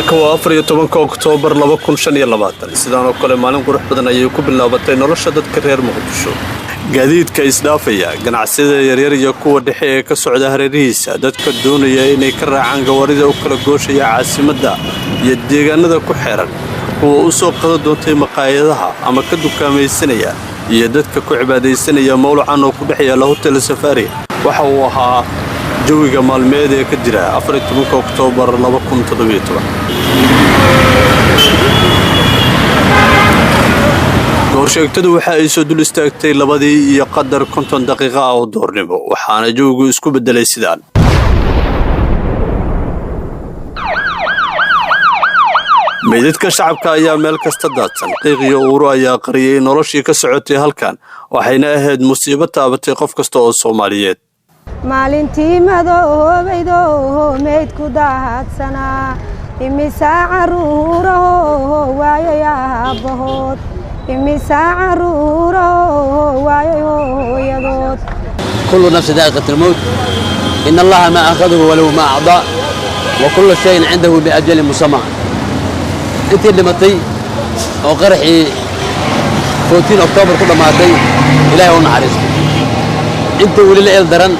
Saaka waa 14-ka Oktoobar 2025. Sidaan oo kale maalin qurux badan ayay ku bilaabatay nolosha dadka reer Muqdisho. Gaadiidka isdhaafaya, ganacsiyada yaryar iyo kuwa dhexe ee ka socda hareerihiisa, dadka doonaya inay ka raacaan gawaarida u kala gooshaya caasimadda iyo deegaanada ku xeeran, kuwa u soo qada doontay maqaayadaha ama ka dukaamaysanaya, iyo dadka ku cibaadaysanaya mowlacan oo ku dhex yaalla Hotel Safari. Waxa uu ahaa jawiga maalmeed ee ka jira 14-ka Oktoobar 2017. Goorsheegtadu waxa ay soo dul istaagtay 2:50 ah oo duhurnimo, waxaana jawigu isku beddelay sidaan. Meydadka shacabka ayaa meel kasta daadsan, qiiq iyo uuro ayaa qariyey noloshii ka socotay halkan, waxayna ahayd musiibo taabatay qof kasta oo Soomaaliyeed. Maalintii madoobaydo meydku daahadsanaa, imisaa caruuraho waayay aabbahood, imisaa caruuraho waayay hooyadood. كل نفس ذائقة الموت، إن الله ما أخذه ولو ما أعطى، وكل شيء عنده بأجل مسمى. Intii dhimatay oo qaraxii 14 Oktoobar ku dhammaatay, Ilaahay u naxariisto. Inta weli la il daran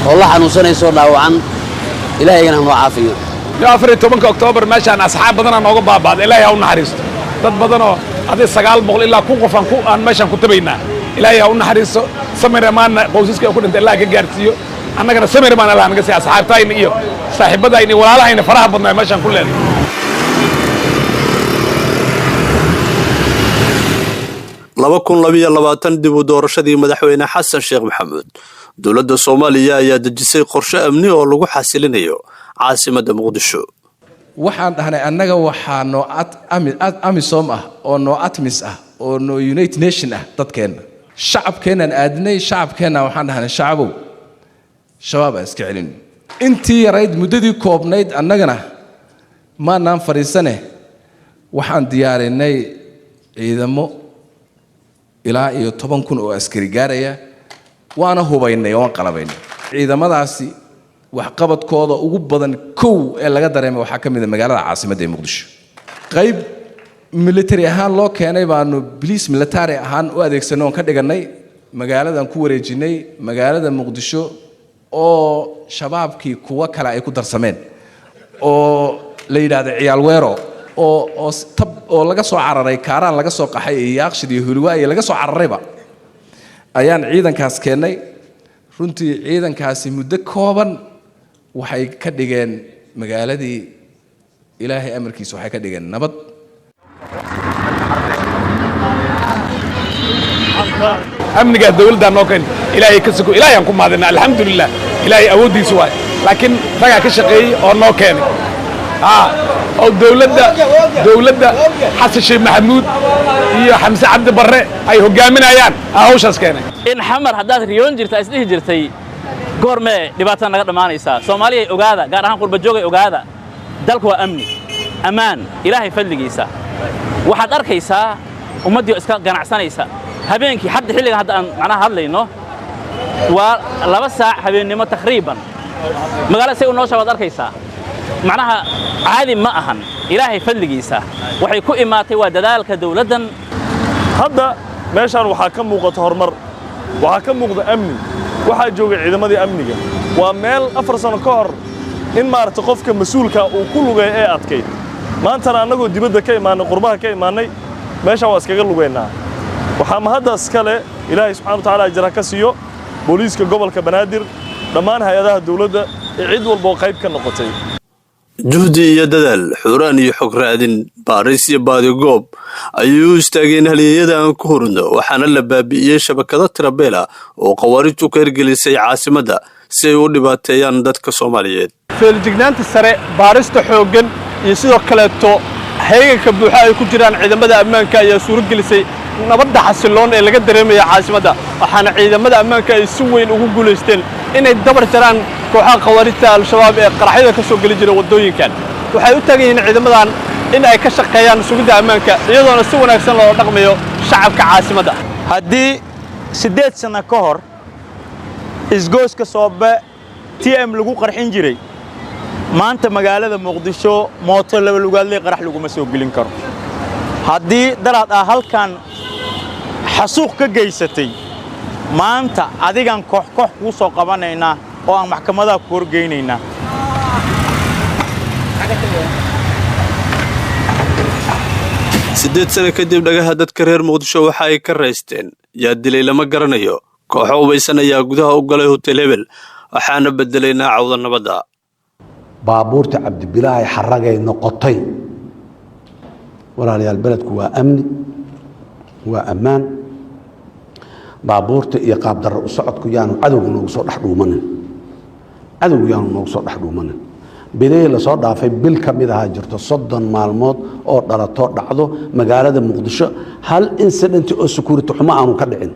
oo la xanuunsanayso, dhaawacan, Ilahaygana hanoo caafiyo. 14-ka Oktoobar meeshaan asxaab badanaa nooga baaba'da. Ilaahay ha u naxariisto. Dad badanoo adig 900 ilaa 1000 qof aan meeshaan ku tabaynaa. Ilaahay ha u naxariisto. Samir amaanna qoysaska ku dhintay Allah ka gaarsiiyo. Annagana samir amaan Allah naga siiyo, asxaabtayna iyo saaxiibadayna iyo walaalahayna faraha badnaa meeshaan ku leenahay. 2022, dib u doorashadii Madaxweyne Xasan Sheekh Maxamuud, dowladda Soomaaliya ayaa dejisay qorshe amni oo lagu xasilinayo caasimadda Muqdisho. Waxaan dhahnay annaga waxaa noo AMISOM ah oo noo ATMIS ah oo noo United Nation ah dadkeenna, shacabkeennaan aadinay. Shacabkeenna waxaan dhahnay, shacabow, Shabaab aan iska celin. Intii yarayd, muddadii koobnayd, annagana maanaan fadhiisane. Waxaan diyaarinay ciidamo ilaa iyo 10,000 oo askari gaaraya, waana hubaynay oo waan qalabaynay ciidamadaasi. Waxqabadkooda ugu badan kow ee laga dareemay waxaa ka mid a magaalada caasimadda ee Muqdisho. Qayb military ahaan loo keenay baanu police military ahaan u adeegsanay oon ka dhiganay, magaaladan ku wareejinay, magaalada Muqdisho oo Shabaabkii kuwo kale ay ku darsameen oo la yidhaahdo ciyaal weero oo tab oo laga soo cararay, Kaaraan laga soo qaxay iyo Yaaqshid iyo Huluwa iyo laga soo cararayba, ayaan ciidankaas keennay. Runtii ciidankaasi muddo kooban waxay ka dhigeen magaaladii, Ilaahay amarkiisa, waxay ka dhigeen nabad. Amnigaa dawladdaa noo keen, Ilaahay ka sugo. Ilaahay aan ku mahadina, alxamdulilah. Ilaahay awooddiisa waay, laakiin ragaa ka shaqeeyey oo noo keenay haa oo dowladda Xasan Sheekh Maxamuud iyo Xamse Cabdi Barre ay hoggaaminayaan aa hawshaas keenay. In Xamar haddaad riyoon jirta, isdhihi jirtay, goormee dhibaatada naga dhammaanaysaa? Soomaaliyay ogaada, gaar ahaan qurbajoogay ogaada, dalku waa amni, ammaan, Ilaahay fadligiisa. Waxaad arkaysaa ummaddii oo iska ganacsanaysa habeenkii. Hadda xilligan hadda aan macnaha hadlayno waa 2 saac habeennimo takriiban. Magaalada say u nooshaa waad arkaysaa, macnaha caadi ma ahan. Ilaahay fadligiisa waxay ku imaatay waa dadaalka dawladdan. Hadda meeshaan waxaa ka muuqata horumar, waxaa ka muuqda amni, waxaa jooga ciidamadii amniga. Waa meel 4 sano ka hor in maaragta qofka mas-uulka uu ku lugeeyo ee adkayd. Maantana annagoo dibadda ka imaannay, qurbaha ka imaannay, meeshaan waa iskaga lugaynaa. Waxaa mahaddaas kale Ilaahay subxana wa tacaala ajra ka siiyo booliiska gobolka Banaadir, dhammaan hay-adaha dawladda iyo cid walba oo qayb ka noqotay. Juhdi iyo dadaal, xuraan iyo xog raadin, baaris iyo baadigoob ayay u istaageen halyeeyada aan ku hurudno, waxaana la baabi'iyey shabakado tirabeela oo khawaarijtu ka hirgelisay caasimadda si ay u dhibaateeyaan dadka Soomaaliyeed. Feeljignaanta sare, baarista xooggan iyo sidoo kaleeto heeganka buuxa ay ku jiraan ciidamada ammaanka ayaa suuro gelisay nabadda xasiloon ee laga dareemaya caasimadda, waxaana ciidamada ammaanka ay si weyn ugu guulaysteen inay dabar jaraan kooxaha khawaarijta Al-Shabaab ee qaraxyada ka soo geli jira waddooyinkan. Waxay u taagan yihiin ciidamadan in ay ka shaqeeyaan sugidda ammaanka, iyadoona si wanaagsan loola dhaqmayo shacabka caasimadda. Haddii 8 sanno ka hor isgooska Soobe TM lagu qarxin jiray, Maanta magaalada Muqdisho mooto laba lugaadley qarax laguma soo gelin karo. Haddii daraad ah halkan xasuuq ka geysatay, maanta adigaan koox koox kuu soo qabanaynaa oo aan maxkamadaha ku horgeynaynaa. 8 sano kadib, dhagaha dadka reer Muqdisho waxa ay ka raysteen. Yaa dilay lama garanayo. Kooxo hubaysan ayaa gudaha u galay Hotel Hebel, waxaana bedelay naacawda nabadda. Baabuurta Cabdibilaahi xaragay noqotay. Walaalayaal, beledku waa amni, waa ammaan. Baabuurta iyo qaabdarro u socodku yaanu cadowga noogu soo dhex dhuumanin, cadowgu yaanu noogu soo dhex dhuumanin. Bilihii lasoo dhaafay bil ka mid ahaa jirto, 30 maalmood oo dhalato dhacdo magaalada Muqdisho, hal incident oo security xumo aanu ka dhicin.